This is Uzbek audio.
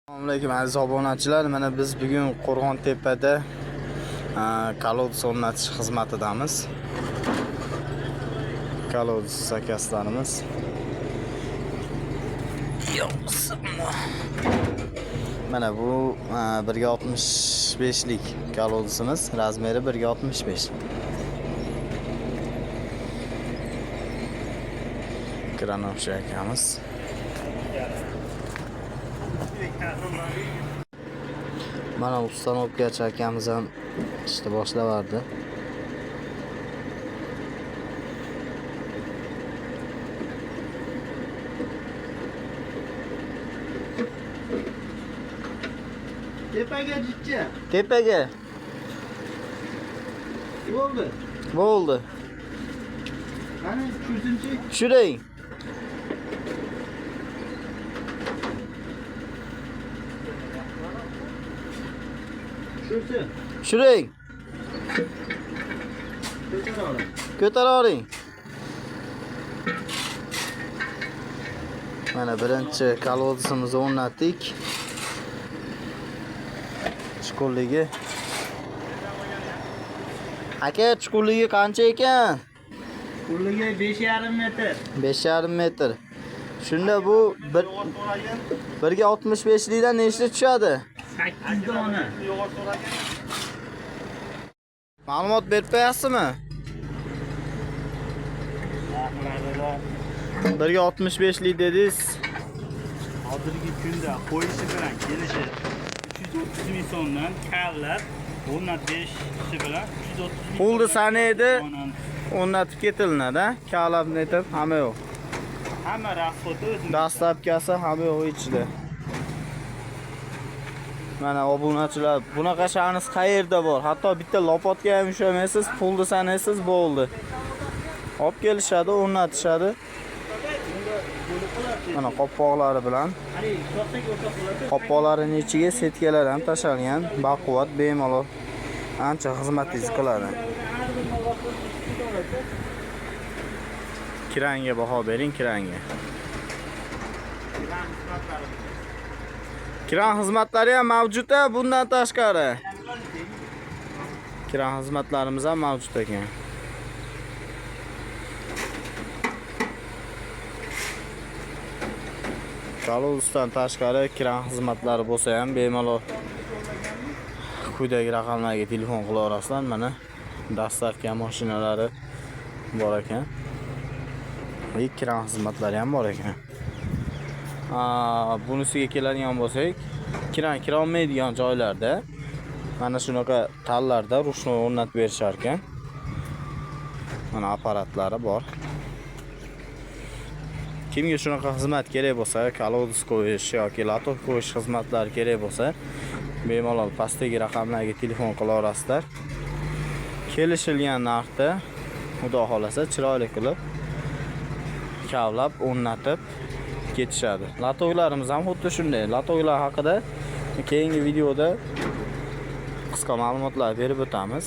Assalomu alaykum, aziz obunachilar. Mana biz bugun Qo'rg'ontepada колодец o'rnatish xizmatidamiz. Колодец akaslarimiz. Mana bu 1.65 lik колодец imiz, размер i 1.65. Крановщик akamiz. Mana установка chi akamiz ham ishni boshlavardi. Tepaga jicha. Tepaga. Bo'ldi. Bo'ldi. Qani tushirsinchi. Tushiring. Tushirsin. Tushiring. Ko'tara oling. Ko'tara oling. Mana birinchi колодец imizni o'rnatdik. Chuqurligi. Aka, chuqurligi qancha ekan? Chuqurligi 5,5 metr. 5,5 metr. Shunda bu 1.65 likdan nechta tushadi? 8 dona. Ma'lumot berib qo'yasizmi? 1.65 lik dedingiz. Hozirgi kunda qo'yishi bilan kelishi 330 ming so'mdan kavlab o'rnatib berishi bilan 330 ming Pulni so'mdan sanaydi. Onam. O'rnatib ketilinadi, a? Kavlab netib, hamma yo'q. Hamma расход i o'zimizda. Доставка si hamma yo'q ichida. Mana obunachilar, bunaqa shans qayerda bor? Hatto bitta лопатка ham ushlamaysiz, pulni sanaysiz, bo'ldi. Olib kelishadi, o'rnatishadi. Mana qopqoqlari bilan. Qopqoqlarining ichiga сетка lar ham tashalgan, baquvvat, bemalol ancha xizmatingizni qiladi. Kranga baho bering, kranga. Kran xizmatlari ham mavjud a, bundan tashqari. Kran xizmatlarimiz ham mavjud ekan. Колодец dan tashqari kran xizmatlari bo'lsa ham bemalol quyidagi raqamlarga telefon qila olasizlar. Mana доставка mashinalari bor ekan. И kran xizmatlari ham bor ekan. Bunisiga keladigan bo'lsak, kran kirolmaydigan joylarda mana shunaqa tallarda ручной o'rnatib berishar ekan. Mana apparatlari bor. Kimga shunaqa xizmat kerak bo'lsa, колодец qo'yish yoki лоток qo'yish xizmatlari kerak bo'lsa, bemalol pastdagi raqamlarga telefon qila olasizlar. Kelishilgan narxda, Xudo xolasa, chiroyli qilib kavlab, o'rnatib ketishadi. Лоток larimiz ham xuddi shunday. Лоток lar haqida keyingi videoda qisqa ma'lumotlar berib o'tamiz.